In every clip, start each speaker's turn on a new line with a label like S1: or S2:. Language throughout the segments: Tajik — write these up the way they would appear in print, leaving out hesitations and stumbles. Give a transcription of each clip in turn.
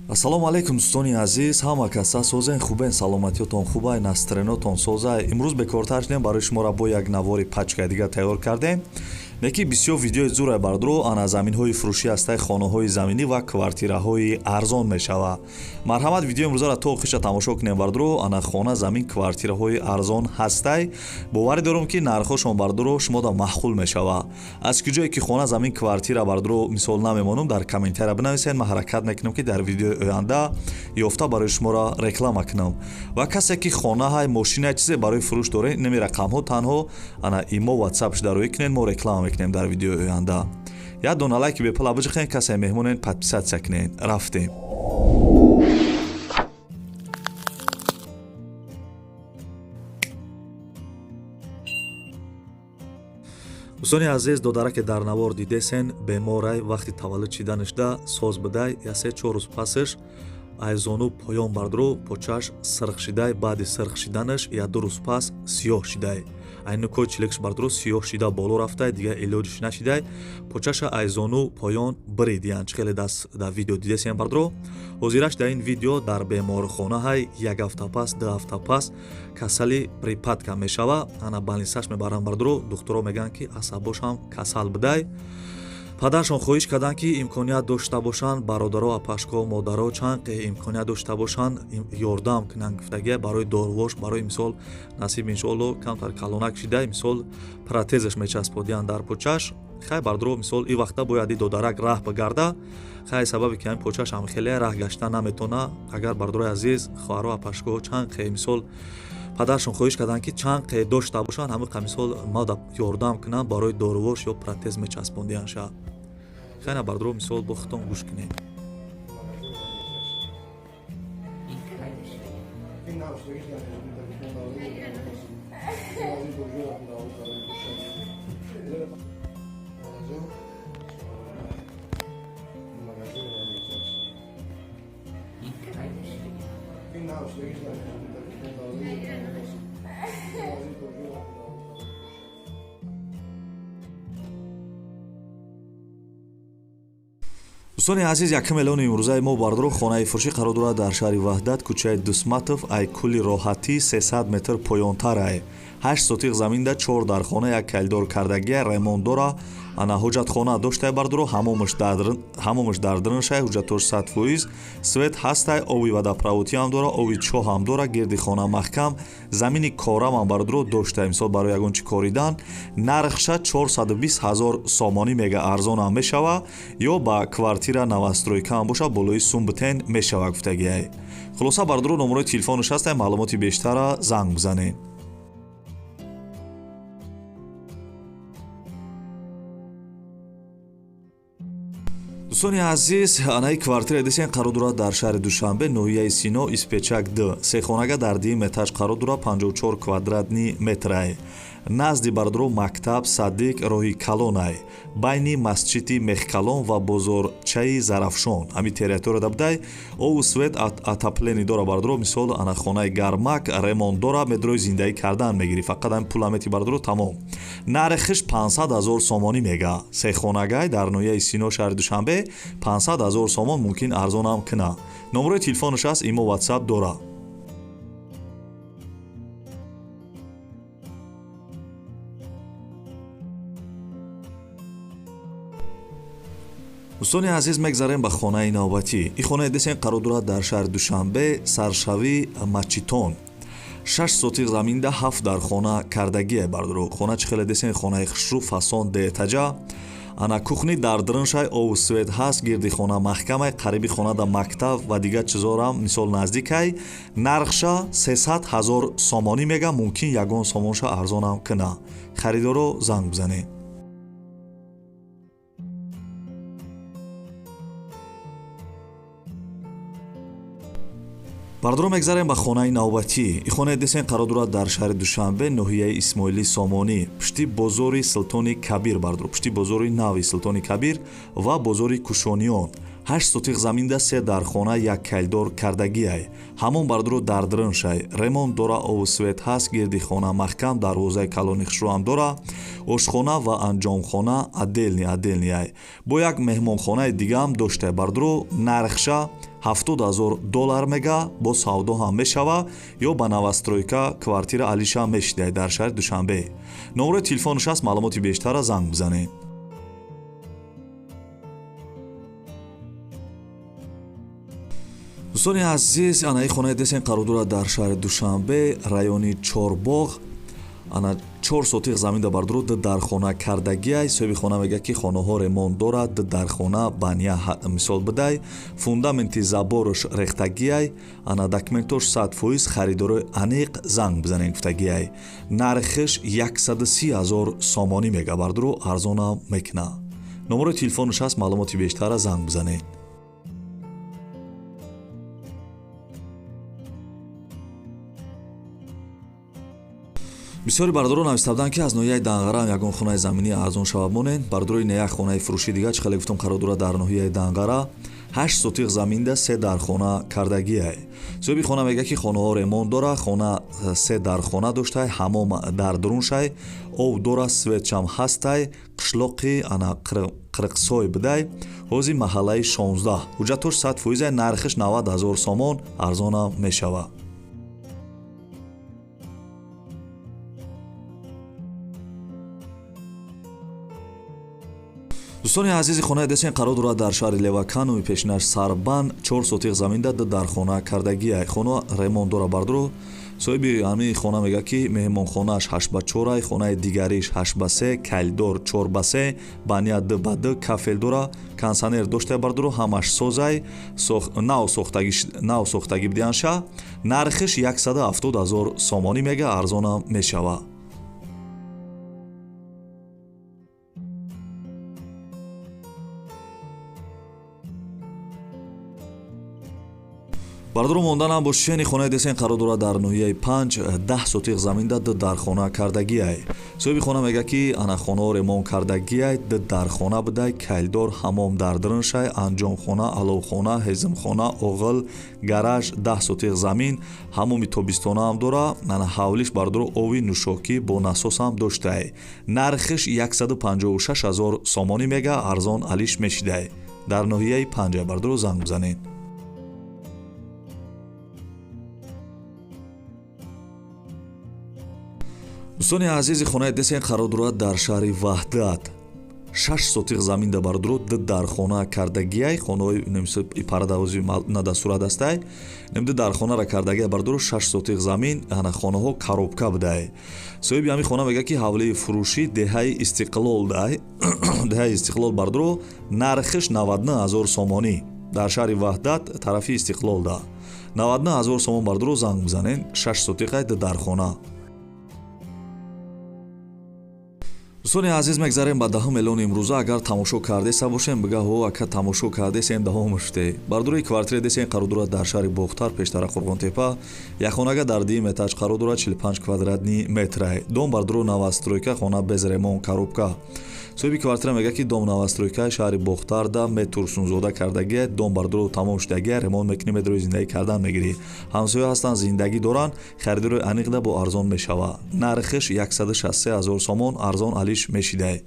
S1: Ассалому алайкум, дӯстони азиз, ҳама каса созен, хубен, саломатиётон хубай, настроениётон созай. Имрӯз бекортар шудем, барои шуморо бо як навори пачкаи дига тайёр кардем. Неки бисёр видеои зурай, бардро, ана заминҳои фурӯшӣ ҳастай, хонаҳои заминӣ ва квартираҳои арзон мешава. Марҳамат, видеои имрӯзаро то охириша тамошо кунем, бардро. Ана хона, замин, квартираҳои арзон ҳастай. Боварӣ дорам, ки нархҳошон, бардро, шумода маъқул мешава. Аз куҷое ки хона, замин, квартира, бардро, мисол намемонам, дар комментария бинависед, ман ҳаракат мекунам, ки дар видеои оянда ёфта барои шуморо реклама кунам. Ва касе ки хонаҳай, мошина, чизе барои фурӯш доред, инами рақамҳо танҳо ана имо, ватсап шуда рӯӣ кунед, мо реклама мекунем дар видеои оянда. Як дона лайки бепула биҷихен, касе меҳмонен, подписаться кунед. Рафтем. Дӯстони азиз, додараке дар навор дидесен, беморай. Вақти таваллуд шиданашда соз будай, я 3-4 рӯз пасаш айзону поён, бардро, почаш сирх шидай. Баъди сирх шиданаш я 2 рӯз пас сиёҳ шидай. Айнукои чилекш, бардро, сиёҳ шида боло рафтай, дигар илоҷиш нашидай. Почаша айзону поён биридиян, чӣ хеле даст дар видео дидесен, бардро. Ҳозираш дар ин видео дар беморхонаҳай. Як ҳафта пас, 2 ҳафта пас касали припадка мешава. Ана больницаш мебаранд, бардро. Духтуро мегӯянд, ки асабошам касал будай. Падаршон хоҳиш карданд, ки имконият дошта бошанд, бародаро, апашко, модаро, чанд имконият дошта бошанд, ёрдам кунанд, гуфтагия, барои дорувош, барои мисол, насиб, иншоалло, камтар калонак шидай, мисол, протезаш мечасподиянд дар почаш. Хай, бардро, мисол, и вақта бояд и додарак раҳ бигарда. Хай, сабаби ки ҳамин почаш ҳам хеле раҳ гашта наметона. Агар, бардорои азиз, хоҳаро, апашко, чанд мисол, падаршон хоҳиш карданд, ки чанд қе дошта бошанд, ҳамин қа мисол мада ёрдам кунанд, барои дорувош ё протез мечаспондиянд ша. Хайна, бардро, мисол, бо худтон гӯш кунед. Дӯстони азиз, якум эълони имрӯзаи мо, бардро, хонаи фурӯшӣ қарор дорад дар шаҳри Ваҳдат, кӯчаи Дусматов, ай кули роҳатӣ 300 метр поёнтарай. 8 сотиқ заминда, чор дархона, як калидор кардагия, ремонт дора. Ана ҳуҷҷатхона доштай, бардро, ҳамомаш дар дирншай, ҳуҷҷатош 100%, свет ҳастай, оби водопроводӣ ҳам дора, оби чоҳ ҳам дора, гирди хона маҳкам, замини корамам, бардро, доштай, мисол, барои ягон чӣ коридан. Нархша 420 ҳазор сомонӣ мега, арзонам мешава, ё ба квартира новостройка ҳам боша, болои сум битен мешава, гуфтагиай. Хулоса, бардро, номерои телефонаш ҳастай, маълумоти бештара занг бизанед. Дӯстони азиз, анаи квартира десен қарор дорад дар шаҳри Душанбе, ноҳияи Сино, Испечак д. Сехонага дар дуюм этаж қарор дорад, 54 квадратный метрай. Назди, бардро, мактаб, садик, роҳи калонай, байни масҷиди Мехкалон ва бозорчаи Зарафшон, ҳамин территорияда будай. Ову свет, отопление дора, бардро, мисол, ана хонаи гармак, ремонт дора, медрои зиндагӣ кардан мегирӣ, фақат ҳамин пула мети, бардро, тамом. Нархиш 500 ҳазор сомонӣ мега. Сехонагай дар ноҳияи Сино, шаҳри Душанбе, 500 ҳазор сомон, мумкин арзонам куна. Номерои телефонаш аст, имо, ватсап дора. Дӯстони азиз, мегзарем ба хонаи навбатӣ. Ин хонаи десен қарор дорад дар шаҳри Душанбе, саршавӣ Мачитон, 6 сотиқ заминда, ҳафт дар хона кардагие, бардро. Хона чӣ хеле десен, хонаи хушрӯ, фасон, деэтажа. Ана кухни дар дрншай, ову свет ҳаст, гирди хона маҳкамай, қариби хонада мактаб ва дигар чизорам, мисол, наздикай. Нархша 300 ҳазор сомонӣ мега, мумкин ягон сомонша арзонам куна. Харидоро занг бизанед. Бардоро, мегзарем ба хонаи навбатӣ. Ин хонаи десен қарор дорад дар шаҳри Душанбе, ноҳияи Исмоили Сомонӣ, пушти бозори Султони Кабир, бардоро, пушти бозори нави Султони Кабир ва бозори Кушониён. 8 сотиқ заминда, се дархона, як калидор кардагиай. Ҳамон, бардоро, дар дрншай, ремонт дора, ову свет ҳаст, гирди хона маҳкам, дарвозаи калони хушрӯам дора, ошхона ва анҷомхона отдельный отдельный ай, бо як меҳмонхонаи дигаам доштай, бардоро. Нархша 70 000 доллар мега, бо савдо ҳам мешава ё ба новостройка квартира алиша мешидай дар шаҳри Душанбе. Номерои телефонаш аст, маълумоти бештара занг бизанед. Дӯстони азиз, анаи хонаи десен қарор дорад дар шаҳри Душанбе, райони Чорбоғ. Ана 4 сотиқ заминда, бардуру ду дархона кардагиай. Соҳиби хона мегӯяд, ки хонаҳо ремонт дорад, ду дархона, баня мисол бидай, фундаменти заборош рехтагиай. Ана документош 100%, харидорои аниқ занг бизанед гуфтагиай. Нархиш 130 000 сомонӣ мега, бардуру, арзонам мекуна. Номерои телефонаш ҳаст, маълумоти бештара занг бизанед. Бисёри бардорон нависта буданд, ки аз ноҳияи Данғара ягон хонаи заминӣ арзон шавад, монед. Бардорои, не, як хонаи фурӯшӣ дига чӣ хеле гуфтам қарор дорад дар ноҳияи Данғара, 8 сотиқ заминда, се дархона кардагиай. Соҳиби хона мегӯяд, ки хонаҳо ремонт дора, хона се дархона доштай, ҳамом дар дуруншай, об дора, светчам ҳастай. Қишлоқи ана Қирқсой бидай, ҳози маҳаллаи 16. Ҳуҷҷатош 100%, нархиш 90 000 сомон, арзонам мешавад. Дӯстони азизи, хонаи десен қарор дорад дар шаҳри Левакан, номи пешинаш Сарбанд, 4 сотиқ заминда, ду дархона кардагиай. Хона ремонт дора, бардуру. Соҳиби ҳамин хона мегӯяд, ки меҳмонхонааш 8 ба 4, хонаи дигариш 8 ба 3, калидор 4 ба 3, баня 2 ба 2, кафел дора, кондитсионер доштай, бардуру, ҳамаш созай, нав сохтагӣ бидиҳанша. Нархиш 170 000 сомонӣ мега, арзонам мешавад. Бардору, монданам бо шени хонаи десен қарор дорад дар ноҳияи Панҷ, 10 сотиқ заминда, ду дархона кардагиай. Соҳиби хона мегӯяд, ки ана хонаҳо ремонт кардагиай, ду дархона будай, калидор, ҳамом дар дуруншай, анҷомхона, аловхона, ҳезимхона, оғил, гараж, 10 сотиқ замин, ҳамоми тобистонаам дора. Ана ҳавлиш, бардору, ови нӯшокӣ бо насосам доштай. Нархиш 156 000 сомонӣ мега, арзон алиш мешидай. Дар ноҳияи Панҷа, бардору, занг бизанед. Дӯстони азизи, хонаи десен қарор дорад дар шаҳри Ваҳдат, 6 сотиқ заминда, бардуру, ду дархона кардагиай. Хонаҳои парадавози на сурат астай, ду дархонара кардагиай, бардуру, 6 сотиқ замин. Ана хонаҳо коробка будай. Соҳиби ҳамин хона мегӯяд, ки ҳавлии фурӯшӣ деҳаи Истиқлол дай, деҳаи Истиқлол, бардуру, нархиш 99 000 сомонӣ. Дар шаҳри Ваҳдат, тарафи Истиқлол да, 99 000 сомон, бардуру, занг бизанед. 6 сотиқай, ду дархона. Дӯстони азиз, мегзарем ба даҳум эълони имрӯза. Агар тамошо кардеса бошем, бига: «Ҳо, ака, тамошо кардесем, давом шуде». Бардураи, квартира десен қарор дорад дар шаҳри Бохтар, пештара Қурғонтепа, якхонага дар дуюм этаж қарор дорад, 45 квадратный метрай. Дом, бардуру, новостройка, хона без ремонт, коробка. Соҳиби квартира мегӯяд, ки дом новостройкаи шаҳри Бохтарда Метурсунзода кардагия. Дом, бардуру, тамом шудагия, ремонт мекунӣ, медрои, зиндагӣ кардан мегирӣ. Ҳамсоя ҳастанд, зиндагӣ доранд. Харидорои аниқда бо арзон мешавад. Нархиш 163 ҳазор сомон, арзон алиш мешидай.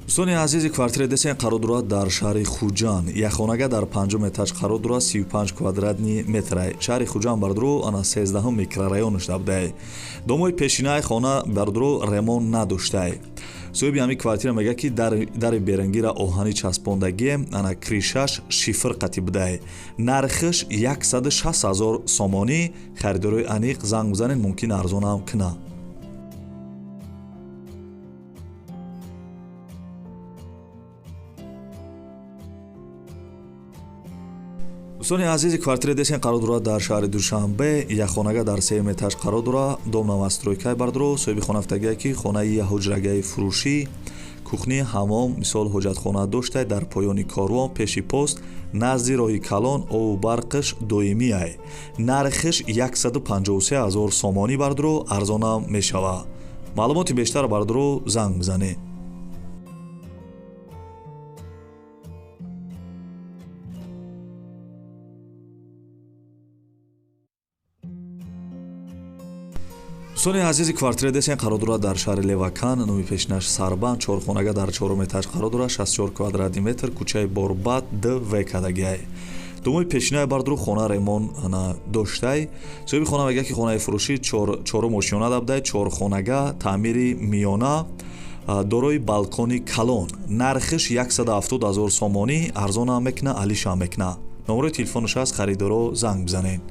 S1: Дӯстони азизи, квартира десен қарор дорад дар шаҳри Хуҷанд, якхонага дар панҷум этаж қарор дорад, 35 квадратный метрай. Шаҳри Хуҷанд, бардуру, ана 13-ҳум микрорайонаш будай. Домои пешинаи хона, бардуру, ремонт надоштай. Соҳиби ҳамин квартира мегӯяд, ки дари берангира оҳанӣ часпондагие, ана крышаш шифр қатӣ будай. Нархиш 160 ҳазор сомонӣ. Харидорои аниқ занг бизанед, мумкин арзонам кунад. Дӯстони азизи, квартира десен қарор дорад дар шаҳри Душанбе, якхонага дар сеюм этаж қарор дорад. Дом новостройкаи, бардоро. Соҳиби хона гуфтагие, ки хонаи ҳуҷрагаи фурӯшӣ, кухни, ҳамом, мисол, ҳоҷатхона доштай. Дар поёни корвон, пеши пост, назди роҳи калон, обу барқиш доимиай. Нархиш 153 ҳазор сомонӣ, бардоро, арзонам мешавад. Маълумоти бештар, бардоро, занг бизанед. Дӯстони Дӯстони азизи, квартира десен қарор дорад дар шаҳри Левакан, номи пешинаш Сарбанд, чорхонага дар чорум этаж қарор дорад, 64 квадратный метр, кӯчаи Борбад ДВ кадагиай. Думои пешинаи бардуру хона ремон доштай. Соҳиби хона мегӯяд, ки хонаи фурӯшӣ чорум ошёна дабдай, чорхонага, таъмири миёна, дорои балкони калон. Нархиш 170 000 сомонӣ, арзонам мекуна, алишам мекуна. Номерои телефонаш аст, харидоро занг бизанед.